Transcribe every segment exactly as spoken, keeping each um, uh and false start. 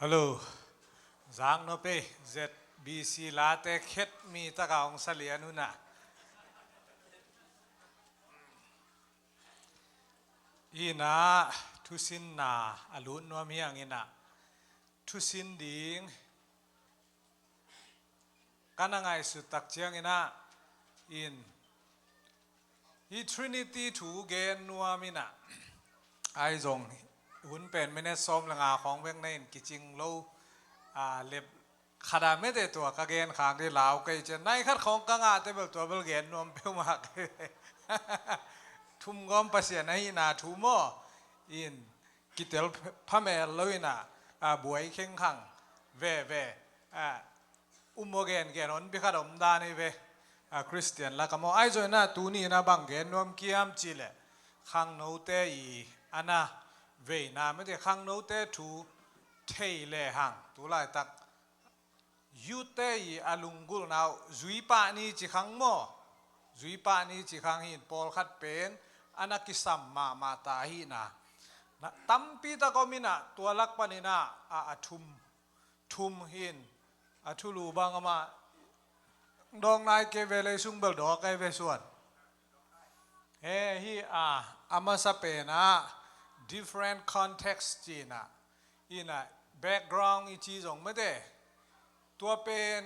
Hello. Zang no pe Z B C late khet mi taka ong salian una. Ina thusinna a lut nuam hiang ina thusin ding kana ngaihsut tak ciang ina in hi Trinity thu gen nuam ina ai zong hun pen minute sawm le nga khawng vek na in kicing lo a lep khada mete tua ka gen khang di lau kei cian nai khat khawng ka ngah te bel tua bel gen nuam peuhmah kei thum gawm Pasian ahina thu maw in kitel phamel lo ina a buai khengkhang veve a um maw gen gen hon bikhat om dan hi ve a Christian laka maw ai zong ina tuni ina bang gen nuam kiam ci le khangnote i ana veina mete khangnote thu thei le hang tu laitak Youth te i a lunggulhna uh zui pah ni ci khang maw? Zui pah ni ci khang hin pawlkhat pen a na kisam mahmah ta ahina. Na tampi tak om ina tua lak panin a a thum thum hin a thulu bang ama dawk nai ke ve lei sung bel dawk ai ve suan. He hi a a masa pen a different context cina ina background i ci zong mete tua pen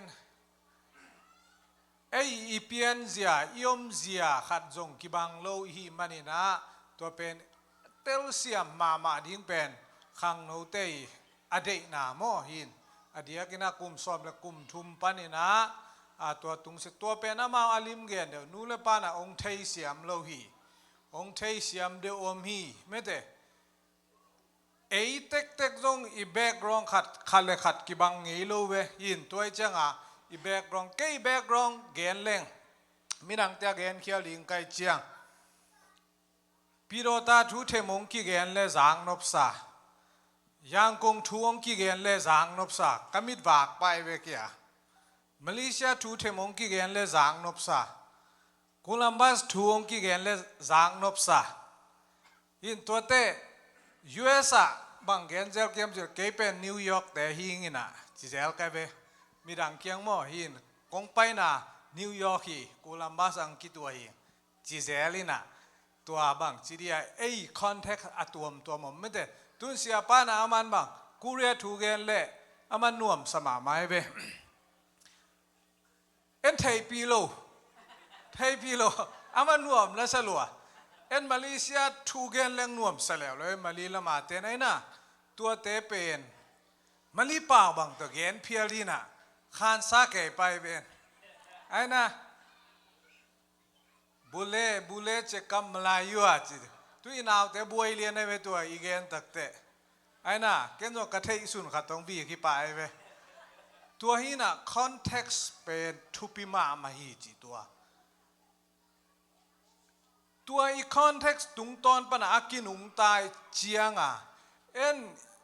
ei i pianzia i omzia khat zong kibang lo i hi manina tua pen telsiam mahmah ding pen khangnote i a deihna maw hin a diakina kum sawm le kum thum panina a tua tungsi tua pen amau a lim gen deuh nu le pana ong theisiam lo hi ong theisiam deuh om hi mete ei tektek zong i background khat khat le khat kibang ngei lo ve hin tuai cianga i background kei background gen leng midangte a gen khial ding kai ciang pidawta thu them hong kigen le zang nopsa Yangkong thu hong kigen le zang nopsa ka mit vak pai ve kia Malaysia thu them hong kigen le zang nopsa Columbus thu hong kigen le zang nopsa in tuate U S a bang gen zel kiam zel kei pen New York te hingina ci zel kai ve midang kiang maw hin kong paina New York hi Columbus ang kitua hi ci zel ina tua bang ci dia ei contact a tuamtuam om mete tun sia pana aman bang Korea thu gen le aman nuam sama mai ve en theipi lo theipi lo ama nuam la sa lua en Malaysia thu gen leng nuam sa leu lo en Mali lama ten aina tuate pen Mali pau bang to gen phial dina khansa kei pai ven aina bule bule cekam Malayu a ci tu i naute buai lian ai ve tua i gen takte aina ken zong ka theih sun khat tong bik hi pai ve tua hina context pen thupi mahmah hi ci tua tua i context tungtawn pana a kinungtai cianga en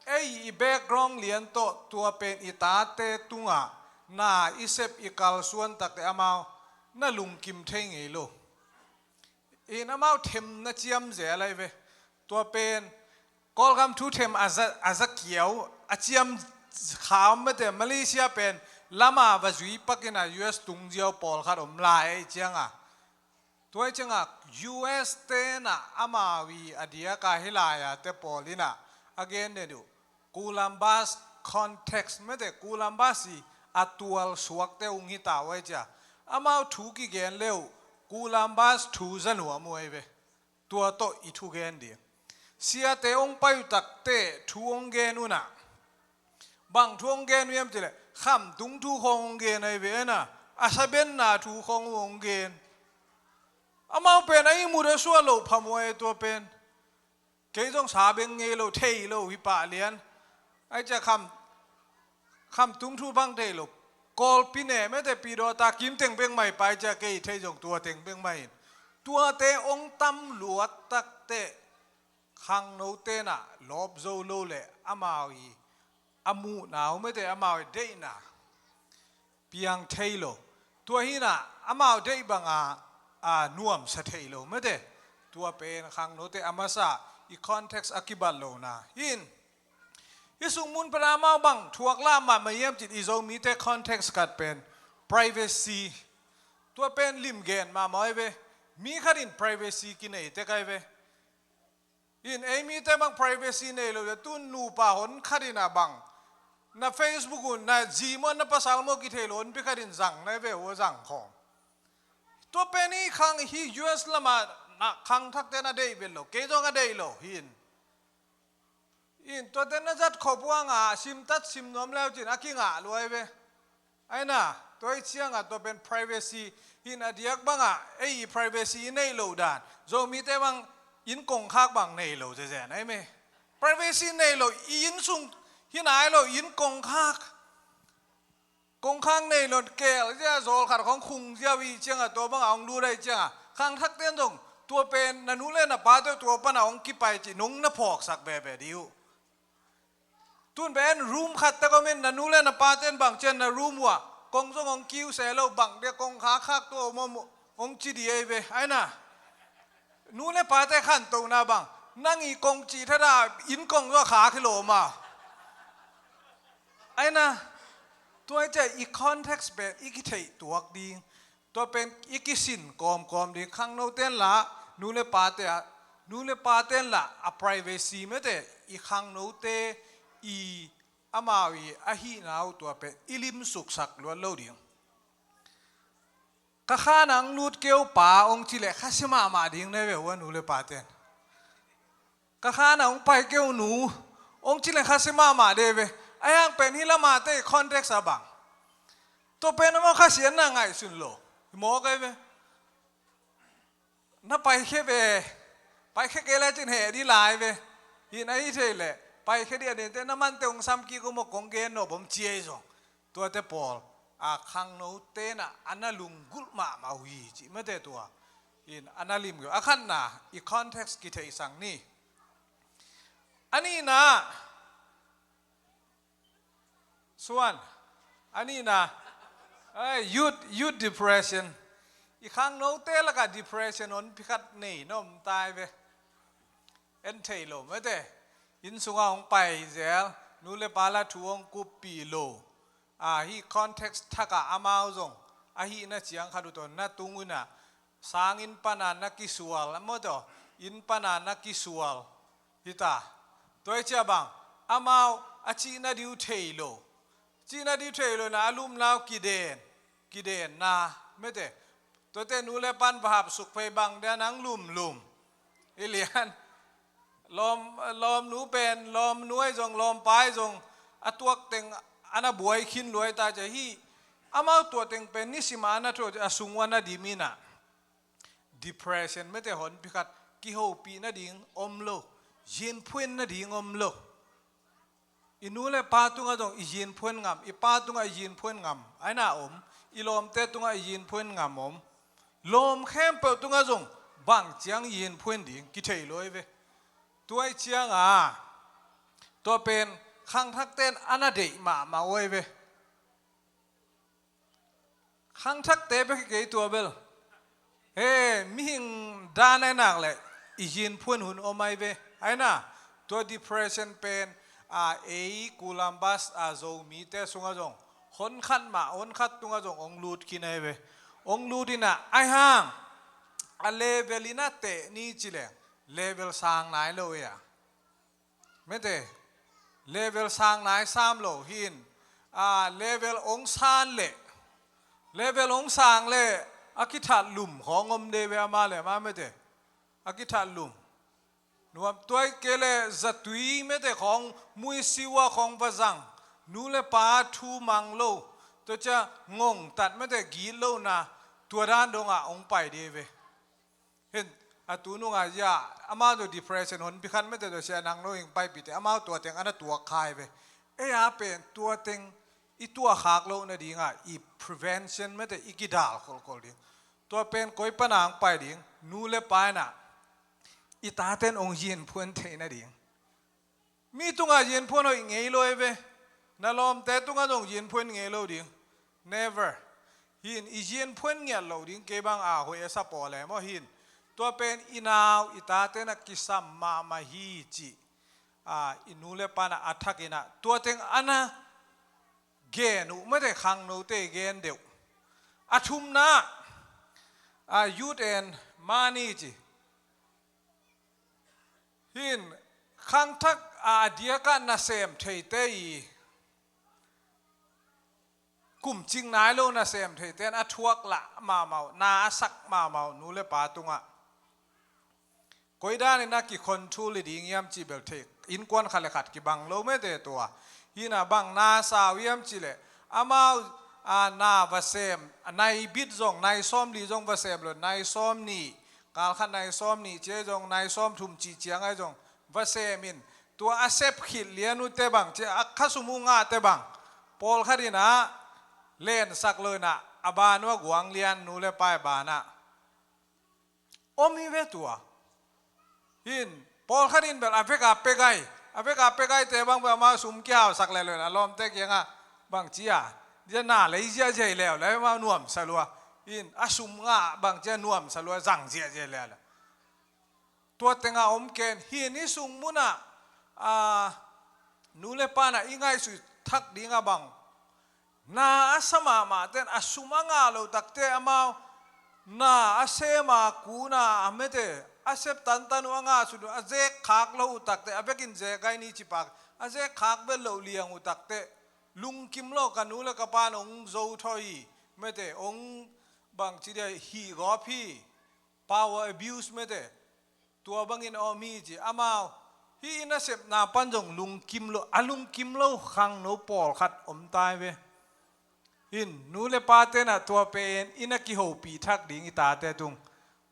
ei i background lian tawh tua pen i tate tunga na i sep i kalsuan takte amau na lungkim thei ngei lo in amau themna ciam zel ai ve tua pen Kawlgam thu them a za a za kiau a ciam khaum mete Malaysia pen lama va zui pakin a U S tung ziau pawlkhat om lai ei cianga tuai cianga U S tena amau i a diaka hi lai a te pawl ina a gen den uh Columbus context mete Columbus i a tual suakte ung hi ta uai cia amau thu kigen leu Columbus thu za nuam uai ve tua tawh i thugen ding siate ong pai uh takte thu ong gen una bang thu ong gen uh hiam cile khamtung thu khawng ong gen ai ve ena a sabenna thu khawng uh ong gen amau pen a i mut a suah loh phamawh e tua pen kei zong sa beng ngei lo thei lo hi pah lian ai cia kham khamtung thu bang thei lo Kawlpi ne mete pidawta kim teng beng mai pai cia kei thei zong tua teng beng mai in tuate ong tam luat takte khangno tena lawp zo lo le amau i a muhna uh mete amau i deihna piang thei lo tua hina amau deih banga a nuamsa thei lo mete tua pen khangnote a masa i context a kibat lona hin I sung mun pan amau bang thuak lah mahmah hiam cih i Zomite context khat pen privacy. Tua pen limgen mahmah hi ve. Mi khat in privacy kinei tek ahi ve. In ei mite bang privacy nei lo le, tun nupa hon khat in a bang na Facebook un na zi maw na pasal maw kithei lo hon pi khat in zang na hi ve, hua zang khawng. Tua pen i khang hi U S lamah na khangthakte na deih vet lo, kei zong a deih lo hi in. In tuate na zat khop uang a simtat sim nuam leu cin a kingah luai ve. Aina, tua i ciangah tua pen privacy hi in, a diak bangah ei privacy i neih loh dan, Zomite bang inn kongkhak bang nei lo zezen ahi me. Privacy nei lo, i inn sung hi nai lo, inn kongkhak. Kongkhak nei lo, kel zia zawl khat khong khung zia uh i ciangah tua bangah hong lut ahi ciangah khangthakte in zong tua pen na nu le na pate uh tua panah hong kipai cih nong na phawksak veve dih uh. Tun pen room khat tek om in na nu le na pate in bang cian na room uh ah kong zong hong kiu se lo, bang dia kongkhak khak tua om om hong ci dih ahi ve. Aina, nu le pate khantohna bang nang i kong cih thada inn kong zong khak hi lo om a. Aina, tua i ciah i context pen i kitheih tuak ding. Tua pen i kisin kawmkawm ding. Khangnote in lah nu le pate ah, nu le pate in lah a privacy mete, i khangnote i amau i ahihna uh tua pen i limsuksak luat lo ding. Ka khan ah hong lut kei uh pa hong ci leh khasia mahmah ding na hi ve, hua nu le pate in. Ka khan ah hong pai kei uh nu hong ci leh khasia mahmah ding hi ve. Ahi hang pen hih lamate i context ah bang, tua pen amau khasiatna ngaihsun lo hi mawk ahi ve. Na paikhia ve. Paikhia kei le cin heh dih lai ve. Hi na hi thei leh paikhia dih a dinte na mante hong sam kik uh maw, kong gen nop om ci ahi zong. Tuate pawl a khangnote in ah a na lunggulh mahmah uh hi cih mete tua in a na lim kei uh. A khatna i context kitheihsang ni. A nihna, suan, a nihna, ai, youth, youth depression. I khangnote lakah depression honpi khat nei na om tai ve. En thei lo mete. Inn sungah hong pai zel, nu le pa la thu hong kuppih lo. A, hih context thakah amau zong ahihna ciang khat uh tawh na tung uh in ah, sang inn pana na kisual, a maw tawh, inn pana na kisual hi ta. Tua i ciah bang amau a cihna dih uh thei lo. Cihna dih uh thei lo na a lumna uh kiden, kidenna mete. Tuate nu le pan va hapsuk phei bang dia nang lumlum. I lian lawm, lawmnu pen, lawmnu ahi zong, lawmpa ahi zong, a tuak teng a na buai khin luai ta cia hi. Amau tua teng pen nisim a na thu a sung uh a na dim in ah, depression mete honpi khat, kihopih nading om lo, zinphuin nading om lo. I nu le pa tungah zong i zinphuan ngam, i pa tungah i zinphuan ngam, aina om, i lawmte tungah i zinphuan ngam om. Lawm khempeuh tungah zong bang ciang zinphuan ding kithei lo hi ve. Tua i ciangah tua pen khangthakte in a na deih mahmah uh hi ve. Khangthakte bek hi kei tua bel. He, mihing dan ahi nak leh i zinphuan hun om ahi ve. Aina, tua depression pen a, ei Columbus a Zomite sungah zong honkhat mah, honkhat tungah zong hong lut khin ahi ve. Hong lut in ah, ahi hang a level in a teh ni ci leh level sang nai lo hi a. Mete, level sang nai sam lo hi in, a, level hong san leh, level hong sang leh a kithat lum khawng om de ve, ama le ama mete, a kithat lum. Nuam tuai kei leh zatui mete khawng, muisiua khawng va zang, nu le pa thu mang lo, tua cia ngongtat mete git lo na, tua dan dongah hong pai de ve. Hin, a tu nungah zia, amau tu depression honpi khat mete tu sia nang lo hing paipite, amau tua teng a na tuak khai ve. Ei a pen tua teng i tuak khak loh nadingah i prevention mete i kidal kholkhol ding. Tua pen koi pana hong pai ding, nu le pa in ah i taten hong zinphuan theih nading. Mi tungah zinphuan hoih ngei lo hi ve. Na lawmte tungah zong zinphuan ngei lo ding. Never. Hin i zinphuan ngiat lo ding, kei bang a hoih a sa paw le maw hin. Tua pen i nau i tate na kisam mahmah hi cih a, i nu le pa in a thak in a tua teng a na gen uh mate, khangnote i gen deuh. A thumna, a, youth and money ci. Hih khangthak a diak a nasem theite i kumcing nai lo nasem theite in a thuak lah mahmah uh, na a sak mahmah uh nu le pa tungah. Koi dan in a kikhonthul i ding hiam cih bel thei, innkuan khat le khat kibang lo mate tua. Hih na bang na sa uh hiam cih leh amau, a, na va sem, a, nai bit zong, nai sawmli zong va sem lo, nai sawmnih, kalkhat nai sawmnih ci ahi zong, nai sawmthum cih ciang ahi zong va sem in, tua a sep khit lian uh teh bang ci a, khasum uh ngah teh bang, pawlkhat in a lensak lo in a, a ban uh a guang lian, nu le pa i ban ah. Om hi ve tua. Hih pawlkhat in bel a vek a pia gai, a vek a pia gaite bang bel amau sum kihausak leh lo in a lawmte kiangah bang ci a, dia na lei ziahziah hi leh lo, amau nuamsa lua. Hih a sum ngah bang ci a nuamsa lua, zang ziahziah hi leh lo. Tua teng a om ken, hih i sung mun ah, a, nu le pa in a i ngaihsut thak ding a bang, na a sa mahmahte in a sum a ngah loh takteh amau, na a sem a kun a, a mate, a sep tantan uh a ngah sut uh a zek khak loh uh takteh, a vekin zek gai ni ci pak, a zek khak vet loh liang uh takteh, lungkim lo, ka nu le ka pa in hong zo thaw hi mate, hong bang ci dia, hih gawp hi, power abuse mate, tua bangin a om hi ci. Amau hih i nasepna pan zong lungkim lo, a lungkim lo khangno pawlkhat om tai ve. Hih nu le pate in a tua pen i na kihopih thak ding i tate tung.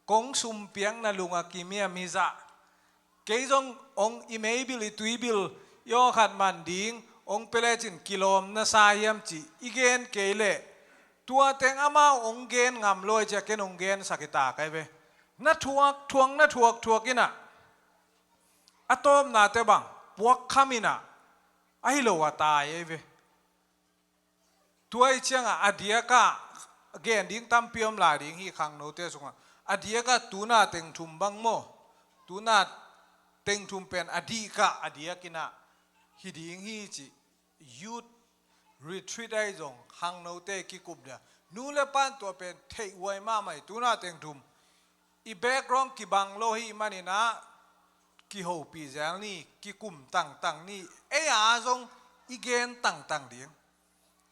Kong sumpiakna lung a kimiam hi zah. Kei zong hong i meibil, i tuibil, i aw khat man ding hong pia lecin kilawm na sa hiam cih i gen kei leh, tua teng amau hong gen ngam lo ahih ciang ken hong gensak hi ta kai ve. Na thuak, thuak, na thuak, thuak in a, a tawpna teh bang puakkham in a, ahi lo a tai ahi ve. Tua ahih ciangah a diak a gen ding tampi om lai ding hi khangnote sungah. A diak a tuna teng thum bang maw, tuna teng thum pen a dihkah a diak in a hi ding hi cih. Youth retreat ahi zong khangnote kikup dia, nu le pa in tua pen theih huai mahmah hi. Tuna teng thum i background kibang lo hi manin a, kihopih zel ni, kikum tangtang ni, ei a zong i gen tangtang ding.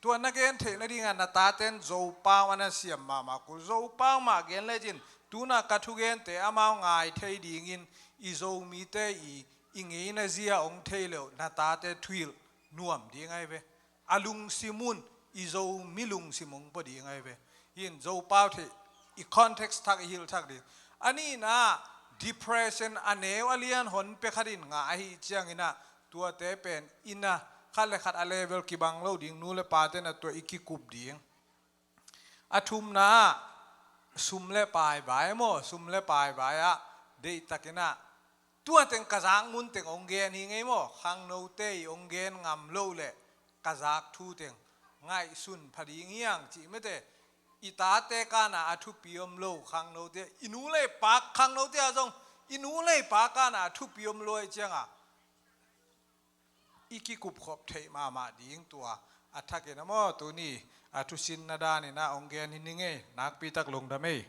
Tua na gen theih nading a na taten Zopau a na siam mahmah kul, Zopau mah gen lecin, tuna ka thugente amau ngai thei dingin i Zomite i, i ngeina zia hong thei leh na tate thuhilh nuam ding ahi ve. A lungsim un i Zomi lungsim hong pua ding ahi ve. Hih Zopau theih, i context thak, i hilh thak ding. A nihna, depression a neu a lian hon pia khat in ngah ahih ciangin a, tuate pen i na khat le khat a level kibang lo ding, nu le pate in a tua i kikup ding. A thumna, sum le pai vai maw, sum le pai vai ah deihtakin a, tua teng ka zak mun teng hong gen hi ngei maw, khangnote i hong gen ngam lo leh ka zak thu teng ngaihsun pha ding hi hang cih mate. I tate kan a a thupi om lo khangnote, i nu le i pa khangnote a zong, i nu le i pa kan a a thupi om lo ahih ciang a, i kikupkhop theih mahmah ding tua a thakin a maw, tuni a thusinna danin a hong gen hi ning ei. Nakpi tak lungdam ei.